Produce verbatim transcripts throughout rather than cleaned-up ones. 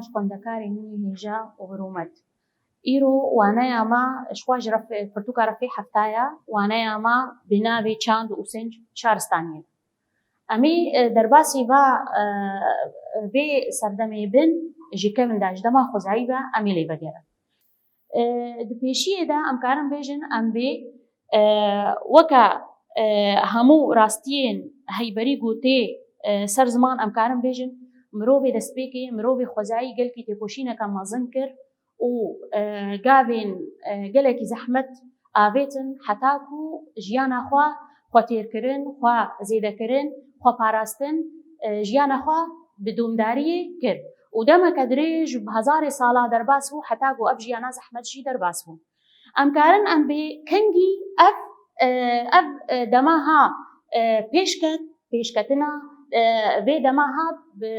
Xwendekarê min ê hêja û bi rûmet. Îro waneya me ji xwe ji ref-, pirtûka refê heftaya, waneya me bi navê Çand û Sinc Şaristaniyê. Em ê, e, derbasî va, e, vê serdemê bin ji kevin de, ji dema xwezayî ve em ê lê vegerin. E, di pêşiyê de em karin bêjin em bê, e, weke, e, hemû rastiyên heyberî gotê, e, ser ziman em karin bêjin mirovê destpêkê, mirovê xwezayî gelkî têkoşîneke mezin kir û, e, gavên, e, gelekî zehmet avêtin heta ku jiyana xwe, xwe têrkirin, xwe zêdekirin, xwe parastin, e, jiyana xwe bi domdariyê kir. Û demeke dirêj bi hezarê sala derbas bû heta ku ev jiyana zehmet jî derbas bû. Em karin em bê kengî ev, e, ev, e, dema ha, e, pêşket, pêşketina, e, vê dema ha bi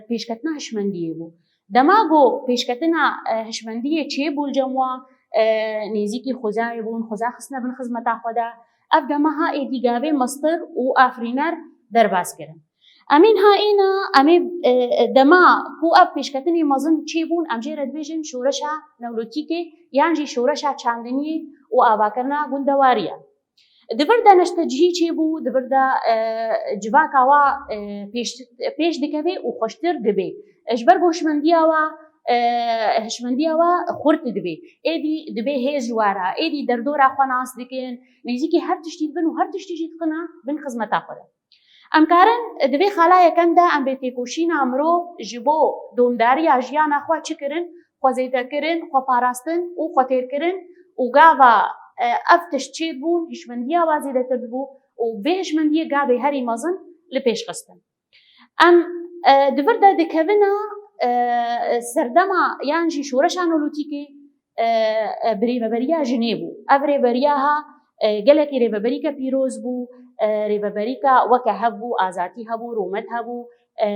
pêşketina hişmendiyê bû. Dema ku pêşketina, e, hişmendiyê çêbû li cem wan, e, nêzîkî xwezayê bûn, xweza xistine bin xizmeta xwe de. Ev dema ha êdî gavê mestir û afirîner derbas kirin. Em ê niha êna, em ê, e, e, dema ku ev pêşketinê mezin çêbûn, em jê re dibêjin şoreşa Newlotîkê yan jî şoreşa çandiniyê û avakirina gundewariya. Di vir de neştecihî çêbû, di vir de, e, civaka wa, e, pêş, pêş dikeve û xweştir dibe. E, ji ber ku hişmendiya wa, e, hişmendiya wa xurt dibe. Êdî dibe hêz ji wa re, êdî derdora xwe nas dikin, nêzîkî her tiştî dibin û her tiştî jî diqina bin xizmeta xwe de. Em karin di vê xala yekem de em bê têkoşîna mirov ji bo domdariya jiyana xwe çi kirin, xwe zêdekirin, xwe parastin û xwe têrkirin û gava, e, ev tişt çêdibûn, hişmendiya wa zêdetir dibû û vê hişmendiyê gavê herî mezin li pêş xistin. Em, e, di vir de dikevina, e, serdema yan jî şoreşa Newlotîkê, e, e, bi rêveberiya jinê bû. Ev rêveberiya ha, e, gelekî rêveberîke pîroz bû, e, rêveberîka weke hev bû, azatî hebû, rûmet hebû, e,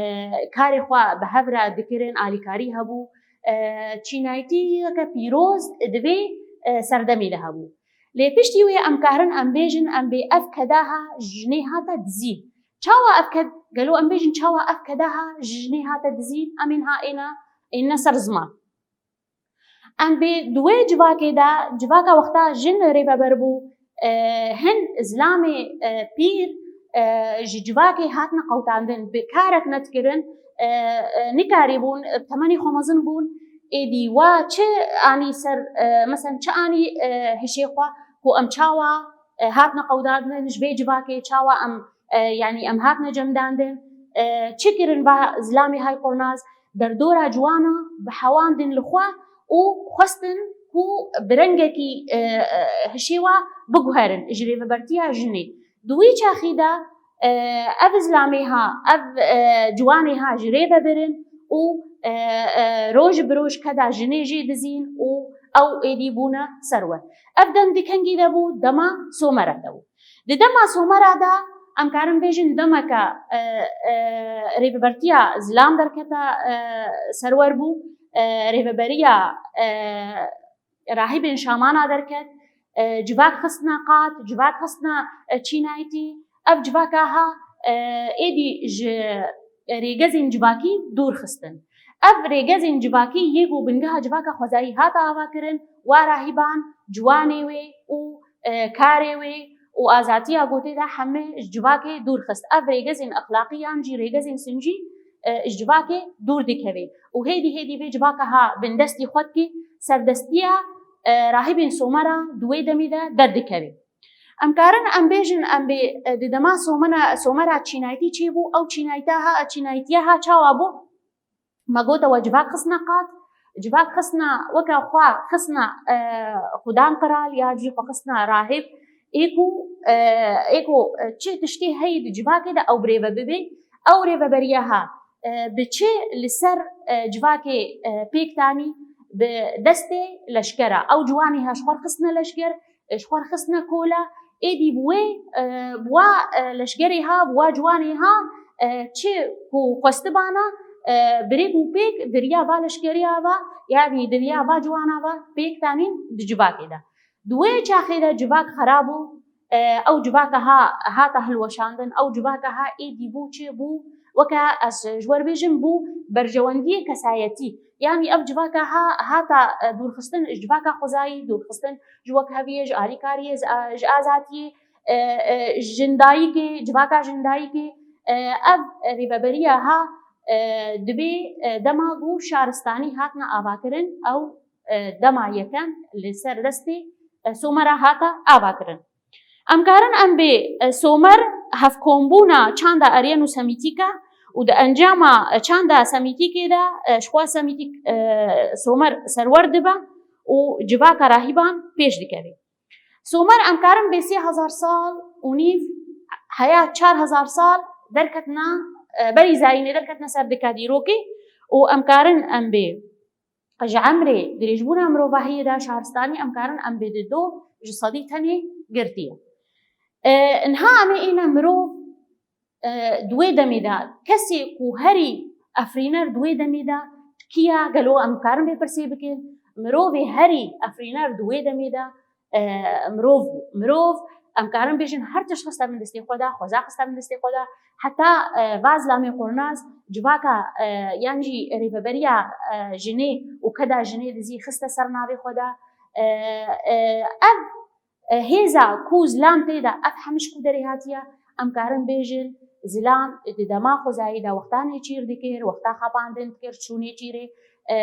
karê xwe bi hev re dikirin, alîkarî hebû, e, çînayetîyeke pîroz di vê, e, serdemê de hebû. Lê piştî wê em karin em bêjin, em bê ev keda ha ji jinê hate dizîn. Çawa ev ked-, gelo em bêjin çawa ev keda ha ji jinê hate dizîn, em ên ha êna, êne ser ziman. Em bê di wê civakê de, civaka wexta jin rêveber bû, e, hin zilamê, e, pîr, e, ji civakê hatine qewtandin, bi karek nedikirin, e, e, nikarîbûn, e, temenê xwe mezin bûn, êdî wa çi anî ser, e, mesen çi anî, e, hişê xwe ku em çawa, e, hatine qewtandin ji vê civakê, çawa em, e, yanî em hatine cemdandin, e, çi kirin va zilamê hay qurnaz, derdora ciwana bi hewandin li xwe û xwestin ku bi rengekî, e, e, hişê wa biguherin ji rêvebertiya jinê. Di wî çaxî de, e, ev zilamê ha, ev, e, ciwanê ha ji rê ve birin û, e, e, roj bi roj keda jinê jê dizîn û ew êdî bûne serwer. Ev dem di kengî de bû, dema Somera de bû. Di dema Somera de em karin bêjin demeke, e, e, rêvebertiya zilam derkete, e, serwer bû, e, rêveberiya, e, rahîbên Şamana derket, e, civak xistine qat, civak xistine, e, çînayetî. Ev civaka ha, e, êdî ji rêgezên civakî dûr xistin. Ev rêgezên civakî yê ku bingeha civaka xwezayî hate avakirin, wa rahîban, ciwanê wê û, e, karê wê û azatiya gotê de hemê ji civakê dûr xist. Ev rêgezên exlaqî yan jî rêgezên sincî, e, ji civakê dûr dikeve û hêdî hêdî vê civaka ha bindestî xwe dikî, serdestiya, e, rahîbên Somera di wê demî de derdikeve. Em karin em bêjin em bê, e, di dema Somena-, Somera çînayetî çêbû, ew çînayeta ha, çînayetiya ha çawa bû? Me gote we civak xistine qat, civak xistine weke xwe xistine, e, xudan qral ya jî xwe xistine rahib, ê ku, e, ê ku, e, çi tiştê heyî di civakê de ew bi rê ve bibê, ew rêveberiya ha, e, bi çi li ser, e, civakê, e, pêk tanî bi destê leşkera. Ew ciwanê ha ji xwe xistine leşker, e, ji xwe xistine kola, êdî bi wê, e, bi wa, e, leşgerê ha, bi wa ciwanê ha, e, çi ku xwestibana, e, bi rêk û pêk di riya va leşkeriya va, yanî di riya va ciwana va pêk tanîn di civakê de. Di wê çaxê de civak xera bû, e, ew civaka ha hate hilweşandin, ew civaka ha êdî bû çi bû, Weke ez ji we re bêjim, bû berjewendiyê kesayetî. Yanî ev civaka ha, hata, e, dûrxistin ji civaka xwezayî, dûrxistin ji wekheviyê, ji alîkariyê, ji a-, ji azadiyê, e, e, jindayîkê, civaka jindayîkê. E, ev rêveberiya ha, e, dibê, e, dema ku şaristanî hatine avakirin, ew, e, dema yekem li ser destê, e, Somera hate avakirin. Em karin em bê, e, Somer hevkombûna çanda Aryen û Semîtîk e û di encama, e, çanda Semîtîkê de, e, ji xwe Semîtîk, e, Somer serwer dibe û civaka rahîban pêş dikeve. Somer em karin bê sê hezar sal û nîv, heya çar hezar sal derketine, e, berî zayînê derketine ser dika dîrokê û em karin em bê ji emrê dirêjbûna mirovahiyê de şaristanî em karin em bê di do ji sedî tenê girtiye. E, niha em ê îne mirov, e, di wê demê de kesê ku herî efrîner di wê demê de kiya gelo em karin vê pirsê bikin? Mirovê herî efrîner di wê demê de, e, mirov bû. Mirov, em karin bêjin, her tişt xiste bin destê xwe de, xweza xiste bin destê xwe de. Heta, e, va zilamê qurnaz civaka, e, yan jî rêveberiya, e, jinê û keda jinê dizî xiste ser navê xwe de. E, e, ev, e, hêza ku zilam tê de, ev hemiş ku derê hatiye, em karin bêjin, zilam di dema xwezayî de wexta nêçîr dikir, wexta xapandin dikir, çû nêçîrê. E,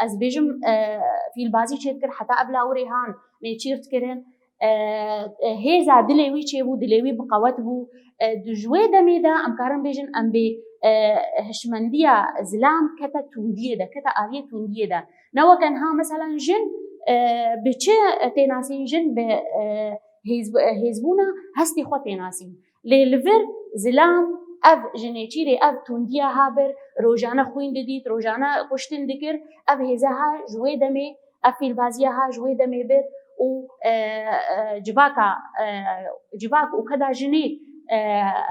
ez bêjim, e, fîlbazî çê dikir, heta ev lawirê han nêçîr dikirin. E, e, hêza dilê wî çêbû, dilê wî bi qewet bû. E, di ji wê demê de em karin bêjin em bê, e, hişmendiya zilam kete tundiyê de, kete aliyê tundiyê de. Ne weke niha, meselan, jin, e, bi çi tênasîn? Jin bi, e, hêz-, hêzbûna hestê xwe tênasîn. Lê li vir zilam ev ji nêçîrê, ev tundiya ha bir, rojane xwîn didît, rojane kuştin dikir, ev hêza ha ji wê demê, ev fîlbaziya ha ji wê demê bir û, e, e, civaka, e, civak û keda jinê, e,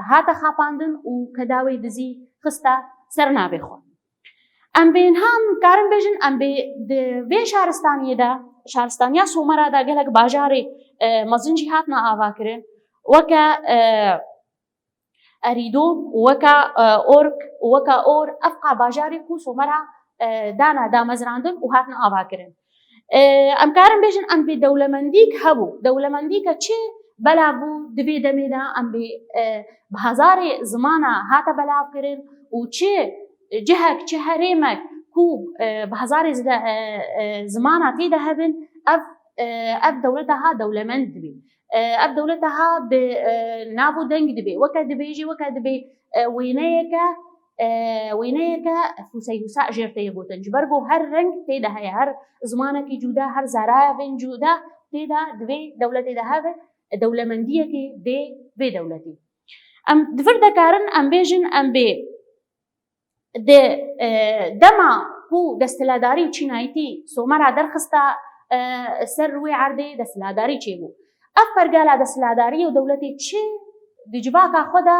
hate xapandin û keda wê dizî xiste ser navê xwe. Em bê niha em karin bêjin, em bê di vê şaristaniyê de, şaristaniya Somera de gelek bajarê, e, mezin jî hatine avakirin. Weke, e, Erîdom û weke, e, Ork û weke Or, ev qa bajarê ku Somera, e, dana damezrandin û hatine avakirin. E, em karin bêjin em bê dewlemendîk hebû. Dewlemendîke çi belav bû di vê demê de? Em bê, e, bi hezarê zimana hate belavkirin û çi cihek, çi herêmek ku, e, bi hezarê zide-, e, e, zimana tê de hebin, ev, e, ev dewleta ha dewlemend dibê. E, ev dewleta ha bi, e, nav û deng dibê. Weke dibêjî, weke dibê, e, wêneyeke, e, wêneyeke fûseyhûsa jêr tê gotin. Ji ber ku her reng tê de heye, her zimanekî cuda, her zarayevên cuda tê de di vê dewletê de hebe, dewlemendiyekê dê vê dewletê. Em di vir de karin em bêjin, em bê di, e, dema ku desthiladarî û çînayîtî Somera derxista, e, ser rûyê erdê, desthiladarî çêbû. Ev pergala desthiladariyê û dewletê çi di civaka xwe de,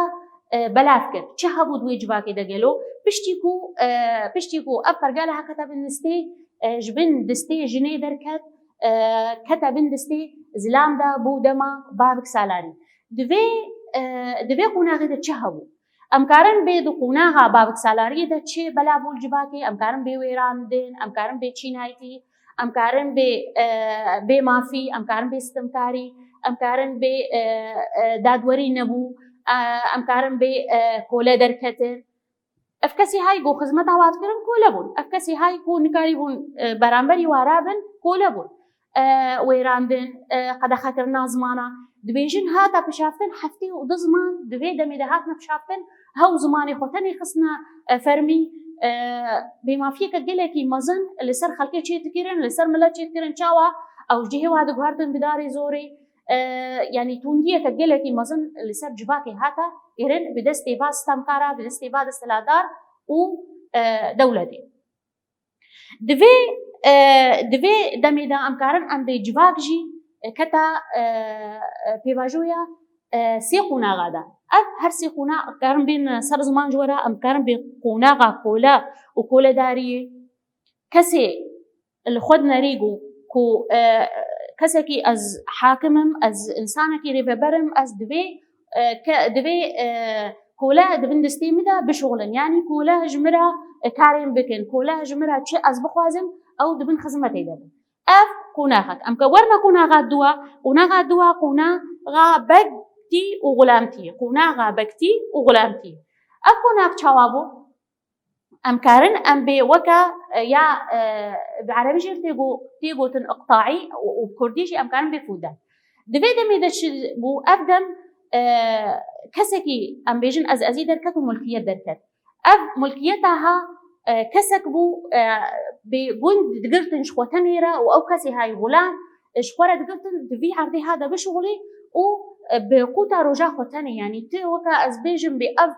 e, belav kir? Çi hebû di wê civakê de gelo? Piştî ku, e, piştî ku ev pergala hekete bin destê, e, ji bin destê jinê derket, e, kete bin destê zilam de bû dema Bavik Salarî. Di vê, e, di vê qonaxê de çi hebû? Em karin bê di qonaxa Bavik Salariyê de çi belav bû li civakê? Em karin bê wêrandin, em karin bê çînayîtî, em karin bê, e, bê mafî, em karin bê sitimkarî, em karin bê, e, e, dadwerî nebû, e, em karin bê, e, kole derketin. Ev kesî hay ku xizmeta wa dikirin kole bûn. Ev kesî hay ku nikarîbûn, e, beramberî wa rabin kole bûn. E, wêrandin, e, qedexekirina zimana. Dibêjin hate pişaftin heftê û du ziman di vê demê de hatine pişaftin, hew zimanê xwe tenê xistine, e, fermî. E, bêmafiyeke gelekî mezin li ser xelkê çê dikirin, li ser milet çê dikirin. Çawa? Ew cihê wa diguhertin bi darê zorê. E, yanî tundiyeke gelekî mezin li ser civakê hate kirin bi destê va stemkara, bi destê va desthilatdar û, e, dewletê. Di vê, e, di vê demê de em karin em bê civak jî, e, keta, e, e, pêvajoya, e, sê qonaxa de. Ev her sê qonax karin bên ser ziman ji we re, em karin bê qonaxa kole û koledariyê. Kesê li xwe dinerî ku, ku, e, kesekî ez hakim im, ez însanekî rêveber im, ez divê, e, ke-, divê, e, Kole di bin destê min de bişuxulin. Yanî kole ji min re, e, karên bikin. Kole ji min re çi ez bixwazim, ew di bin xizmetê de bin. Ev qonaxek. Em ke werine qonaxa dua, qonaxa dua, qonaxa bektî û xulamtî. Qonaxa bektî û xulamtî. Ev qonax çawa bû? Em karin em bê weke, e, ya, e, bi erebî jî tê go-, tê gotin iqtaî û, û bi kurdî jî em karin bê fûde. Di vê demê de çi bû? Ev dem, e, kesekî, em bêjin, ezezî derket û mulkiyet derket. Ev mulkiyeta ha, e, kesek bû, e, bê gund digirtin ji xwe tenê re û ew kesê hay xulam, e, ji xwe re digirtin, di vî erdê ha de bişuxulî û, e, bi quta roja xwe tenê, yanî tu weke ez bêjim bê ev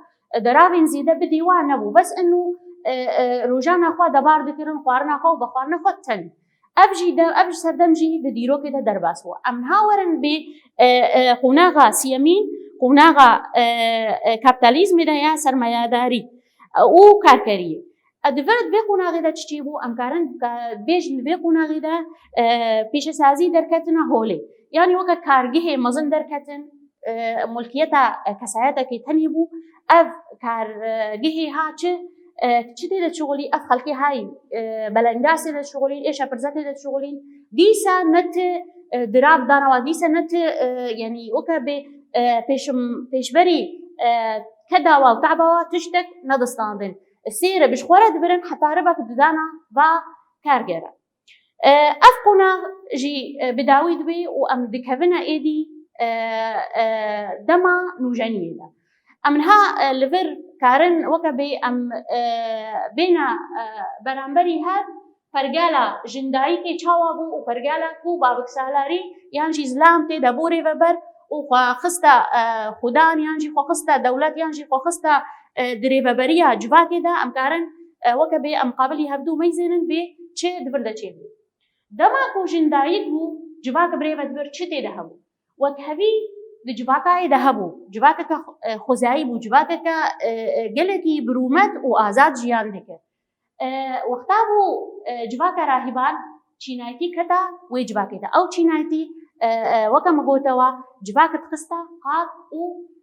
deravên zêde bidî wa nebû. Bes inu, e, e, rojana xwe debar dikirin, xwarina xwe û vexwarina xwe tenê. Ev jî de, ev ji serdem jî di dîrokê de derbas bû. Em niha werin bê, e, e, qonaxa siyemîn, qonaxa, e, e, kapitalizmê de ya sermayedarî, e, û karkeriyê. E, di vir, di vê qonaxê de çi çêbû? Em karin, ka-, bêjin di vê qonaxê de, e, pêşesazî derketine holê. Yanî weke kargihê mezin derketin, e, mulkiyeta, e, kesayetekê tenê bû. Ev kargihê ha çi, e, çi tê de şixulî, ev xelkê hay, e, belengdasê de şixulîn, ê şepirzetê de şixulîn. Dîsa ne ti, e, dirab danawa, dîsa ne ti, e, yanî weke bê, e, pêşim-, pêşberî, e, kedawa û tabawa tiştek nedistandin. Sêre bi ji xwe re dibirin heta ribek didana va kargere. E, ev qonax jî, e, bi dawî dibê û em dikevine êdî, e, e, dema nûjeniyê de. Em niha, e, li vir karin weke bê em, e, bêne, e, beramberî hev pergala jindayîkê çawa bû û pergala ku babiksalarî yan jî zilam tê de bû rêveber û xwe xiste, e, xudan yan jî xwe xiste dewlet yan jî xwe xiste, e, di rêveberiya civakê de em karin, e, weke bê em qabilî hevdû meyzênin bê çi di vir de çêbû. Dema ku jindayîk bû, civak bi rê ve dibir çi tê de hebû. Wekhevî di civakayê de hebû. Civakeke, e, xwezayî bû, civakeke, e, e, gelekî bi rûmet û azad jiyan dikir. E, wexta bû, e, civaka rahîban çînayetî keta wê civakê de. Ew çînayetî, e, e, weke min gotewa, civak dixiste qad û,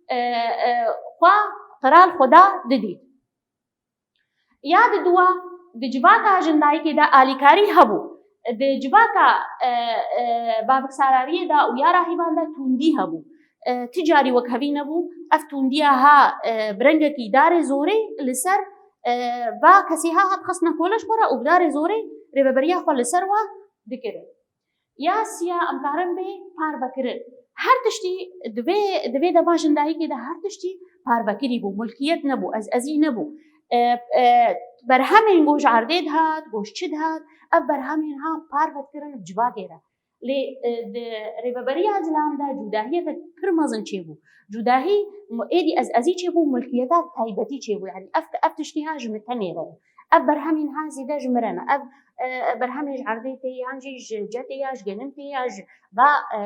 e, e, xwe qral xwe da didît. Ya di dua, di civaka jindayikê de alîkarî hebû. Di civaka, e, e, baviksalariyê de û ya rahîban de tundî hebû. E, ti carî wekhevî nebû. Ev tundiya ha, e, bi rengekî darê zorê li ser, e, va kesê ha hat xistine kole ji xwe re û bi darê zorê rêveberiya xwe li ser wa dikirin. Ya siya em karin bê parvekirin. Her tiştî di vê, di vê dema jindayikê de her tiştî parvekirî bû, mulkiyet nebû, ezezî nebû. E, e, berhemên ku ji erdê dihat, ku ji çi dihat, ev berhemên ha parve dikirin bi civakê re. Lê, e, di rêveberiya zilam de cudahiyeke pir mezin çêbû. Cudahî, êdî ezezî çêbû, mulkiyeta taybetî çêbû. Yanî ev, ev tiştî ha ji min tenê re ye. Ev berhemên ha zêde ji min re ne. Ev, e, berhemên ji erdê tê yan jî ji cetê ya ji genim tê ya ji va, e,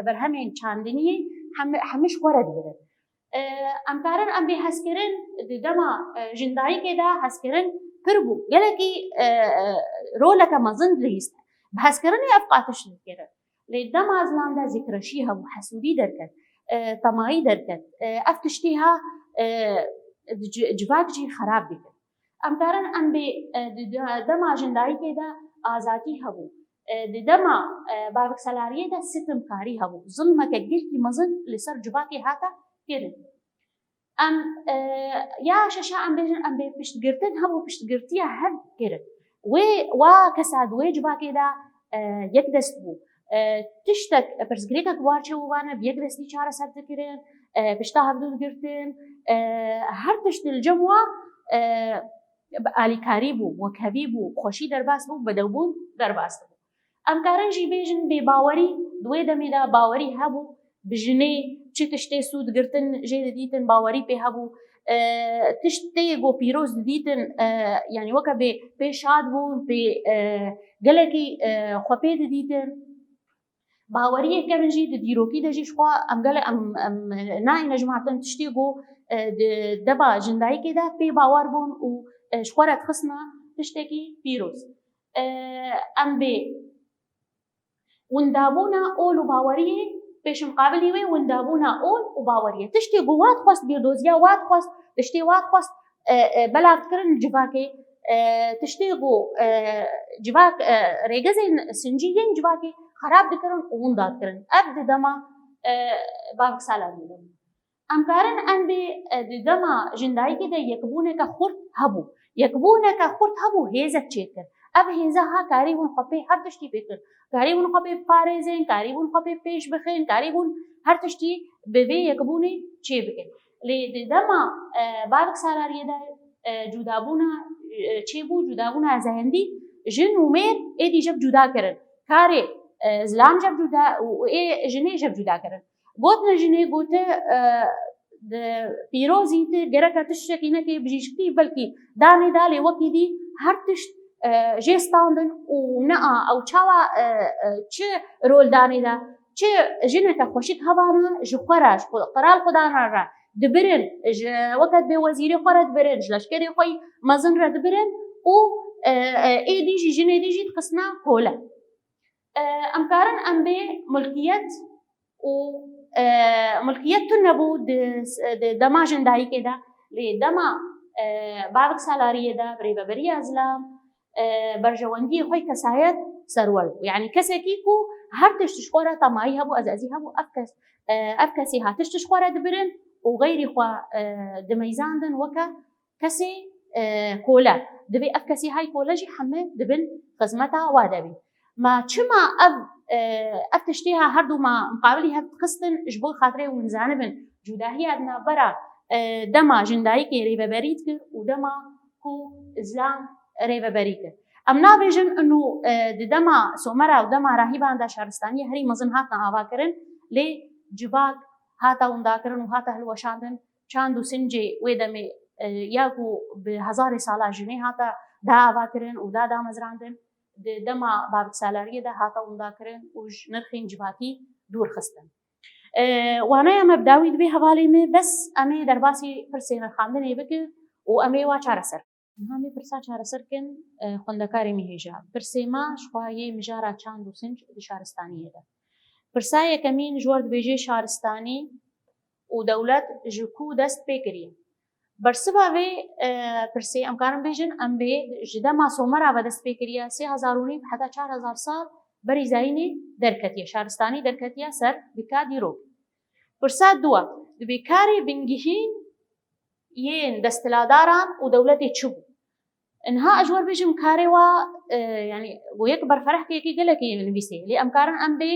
berhemên çandiniyê hemi-, hemî ji xwe re digirin. E, em karin em bê hezkirin di dema, e, jindayikê de hezkirin pir bû. Gelekî, e, e, roleke mezin dilihîst. Bi hezkirinê ev qatiş dikirin. Lê dema zilam de zikreşî hebû, hesûdî derket, e, temayî derket. E, ev tiştî ha, e, di ci-, civak jî xerab dikir. Em karin em bê, e, di, di, dema jindayikê de azadî hebû. E, di dema, e, bavikselariyê de sitimkarî hebû. Zilmeke gelkî mezin li ser civakê hate kirin. Em, e, ya şeşa em bêjin, em bê piştgirtin hebû, piştgirtiya hev kirin. Wê, wa kesa di wê civakê de, e, yek dest bû. E, tiştek, pirsgirêkek war çêbûbane, bi yek destî çareser dikirin, e, pişta hevdû digirtin. E, her tişt li cem wa, e, bi alîkarî bû, wekhevî bû, xweşî derbas bû, bedewbûn derbas dibû. Em karin jî bêjin bêbawerî, di wê demê de bawerî hebû, bi jinê çi tiştê sûd girtin jê didîtin, bawerî pê hebû. E, tiştê ku pîroz didîtin, e, yanî weke bê pê şad bûn, pê, e, gelekî, e, xwe pê didîtin. Baweriyê kevin jî di dîrokî de jî ji xwe em gele em, em nayêne jimartin tiştê ku, e, di dema jindayikê de pê bawer bûn û, e, ji xwe re dixistina tiştekî pîroz. E, em bê windabûna ol û baweriyê Pêşimqabilî wê windabûna ol û baweriyê. Tiştê ku wa dixwest bîrdoziya, wa dixwest, tiştê wa dixwest, e, e, belav dikirin civakê, e, tiştê ku, e, civak, e, rêgezên sincî yên civakê xerab dikirin û winda dikirin. Ev di dema, e, Bavik Salariyê de bû. Em karin em bê, e, di dema jindayikê de yekbûneke xurt hebû. Yekbûneke xurt hebû, hêzek çêdikir. Ev hêze ha karîbûn xwe pê her tiştî pê kir. Karîbûn xwe pê biparêzin, karîbûn xwe pê pêş bixin, karîbûn her tiştî bi vê yekbûnê çê bikin. Lê di dema, e, Bavik Salariyê de, e, cudabûna, e, çêbû, cudabûna zehindî jin û mêr êdî ji hev cuda kirin. Karê, e, zilam ji hev cuda û ê jinê ji hev cuda kirin. Gotine jinê, gote, e, di pîrozî tu gereka tiştekî nekê bijîşkî, belkî danê da, lê wekî dî her tişt, e, jê standin û ne a ew çawa, e, e, çi rol danê da, çi jineke xweşik hebana ji xwe re, ji xwe, qeral xwe dana re dibirin, ji weke dibê wezîrê xwe re dibirin, ji leşkerê xwe yî mezin re dibirin û, e, e, êdî jî jinê dî jî dixistina kole. E, em karin em bê mulkiyet û, e, mulkiyet tune bû di, di dema jindayikê de, lê dema, e, Bavik Salariyê de bi rêveberiya zilam, e, berjewendiyê xwe kesayet serwer bû. Yanî kesekî ku her tişt ji xwe re temayî hebû, ezezî hebû, ev kes, e, ev kesî ha tişt ji xwe re dibirin û xeyrî xwe, e, dimeyzandin weke kesê, e, kole. Divê ev kesê hay kole jî heme di bin xizmeta wa de bî. Ma çima ev, e, ev tiştê ha her du ma muqabilî hev dixistin, ji bo xatirê hûn zanibin cudahiya di navbera, e, dema jindayikê rêveberî dikir û dema ku zilam rêveberî kir? Em nabêjin inu, e, di dema Somera û dema rahîban de şaristaniyê herî mezin hatin avakirin, lê civak hate windakirin û hate hilweşandin. Çand û sincê wê demê, e, ya ku bi hezarê sala jinê hate da avakirin û da damezrandin, di dema Bavik Salariyê de hate windakirin û ji nirxên civakî dûr xistin. E, waneya me bi dawî di vê hevalê me, bes em ê derbasî pirsê nirxandinê bikin û em ê wa çareser. Niha em ê pirsa çareser kin, e, xwendekarê me hêja. Pirsê me ji xwe yê mijara çand û sinc di şaristaniyê de. Pirsa yekemîn ji we re dibêje şaristanî û dewlet ji ku dest pê kiriye? Bersiva vê, e, pirsê em karin bêjin, em bê ji dema Somera ve dest pê kiriye, sê hezar û nîv heta çar hezar sal berî zayînê derketiye, şaristanî derketiye ser bika dîrok. Pirsa dua, dibê karê bingihîn yên desthiladaran û dewletê çi bû? Niha ez ji we re bêjim karê wa, e, yanî, go yek berferehkekî gelekî nivîsê. Lê em karin em bê,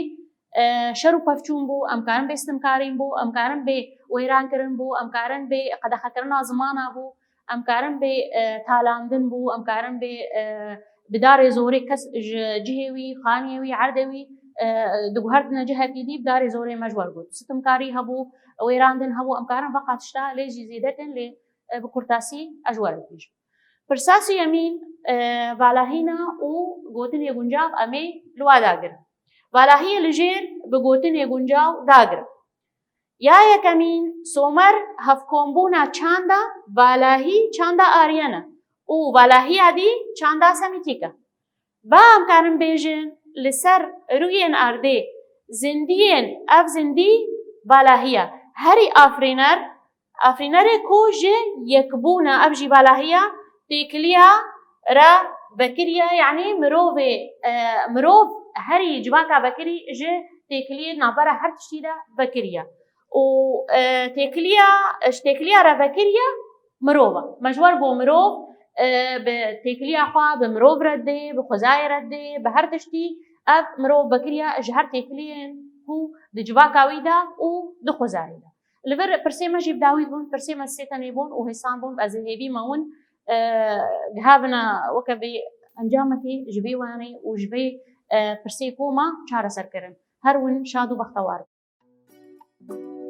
e, şer û pevçûn bû, em karin bê stimkarîn bû, em karin bê wêrankirin bû, em karin bê qedexekirina zimana bû, em karin bê, e, talandin bû, em karin bê, e, bi darê zorê kes ji cihê wî, xaniyê wî, erdê wî, e, diguhertine cihekî dî, bi darê zorê me ji we re got. Stimkarî hebû, wêrandin hebû, em karin veqa tişta lê jî zêde kin, lê, e, bi kurtasî ez ji we re dibêjim. Pirsa sêyemîn, e, valahîna û gotinê guncav em ê li wa dagirin. Valahiyê li jêr bi gotinê guncav dagirin. Ya yekemîn, Somer hevkombûna çanda valahî çanda Aryen e û valahiya dî çanda Semîtîk e. Ba em karin bêjin, li ser rûyên erdê zindiyên, ev zindî valahiya herî afirîner, afirînerê ku ji yekbûna, ev jî valahiya têkiliya re vekiriye, yanî mirovê, e, mirov herî civaka vekirî ji têkiliyê navbera her tiştî de vekiriye. Û, e, têkiliya, ji têkiliya re vekiriye mirov e. Me ji we re got mirov, e, bi têkiliya xwe, bi mirov re dê, bi xwezayê re dê, bi her tiştî ev mirov vekiriye ji her têkiliyên ku di civaka wî de û di xwezayê de. Li vir pirsê me jî bi dawî bûn, pirsê me sê tenê bûn û hêsan bûn, ez ê hêvî me hûn, e, gihavine weke vê encamekê ji vê wanê û ji vê, e, pirsê ku me çareser kirin. Her hûn şad û bextewar bin.